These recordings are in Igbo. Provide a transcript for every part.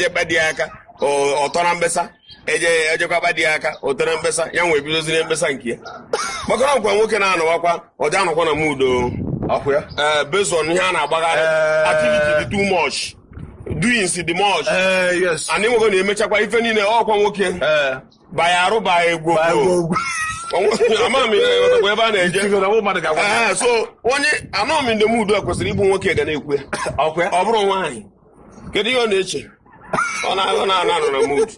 Eje kpa di ya aka, ọtọ na mkpesa. Eje ejekwa kpa di ya aka, ọtọ na mkpesa. Ya nwee bidoziri mkpesa nke ya, makana nkwa nwoke na-anọwakwa, ọ dị anọkwa na mood. Ọkụ ya. Ee, based on ihe a na-agbagharị, activity dị too much, doings dị much. And nwoke na-emechakwa ife niile, ọkwa nwoke baya arụ baya egwu. Egwu. Ama m ihe ebe a na-eje. Tigo na ụmụ mmadụ ga-agwa. Ee, so onye anọ m in the mood a kwesịrị ịbụ nwoke ga na-ekwu ya. Ọkụ ya. Ọ bụrụ nwaanyị, kedu ihe ọ na-eche? Ọ na-anọ na mood,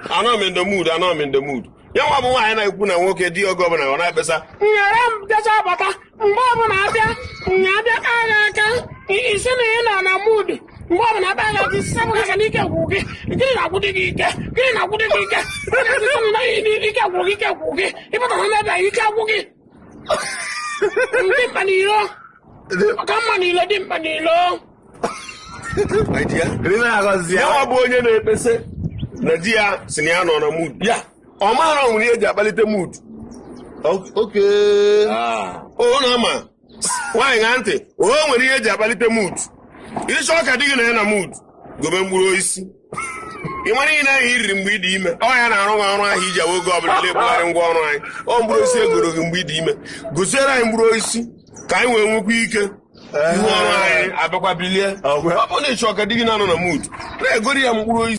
anọ m in the mood, anọ m in the mood. Ya nwa bụ nwaanyị na-ekwu na nwoke di oge ọbụla ọ na-ekpesa nyere m jecha bata, mgbe ọbụla abịa nya abịa ka agha aka isi na ị nọ na mood. Mgbe ọbụla abịa agha aka isi sapụ aka n'ike gwụ gị. Gịnị na-agwụdị gị ike? Gịnị na-agwụdị gị ike? Ike gwụrụ gị, ike gwụ gị. Ịpụta na n'ebe a, ike agwụ gị. Ndị mkpa n'ilo ọka mma n'ilo, dị mkpa n'ilo. Kedu ihe na-agọzi Ya ya? nwa bụ onye na-ekpesa na di ya si na ya nọ na mood, ya ọ maara ọ nwere ihe eji akpalite mood. O na-ama nwaanyị ṅaa ntị, o nwere ihe eji akpalite mood. Ịchọ ka di gị na ya na mood, gobe mkpụrụ osisi. Ị mara ihe ahụ i riri mgbe ị dị ime, ọ ya na-arụ gị ọrụ ahụ iji awa oge ọbụla na-ebugharị ngwa ọrụ anyị. Ọ mkpụrụ osisi egoro gị mgbe ị dị ime, gosiere anyị mkpụrụ osisi ka anyị wee nwekwa ike ihu ọrụ anyị abịakwa bilie. Ọgwe. Ọ bụrụ na ịchọ ka di gị na-anọ na mood, na-egori ya mkpụrụ osisi.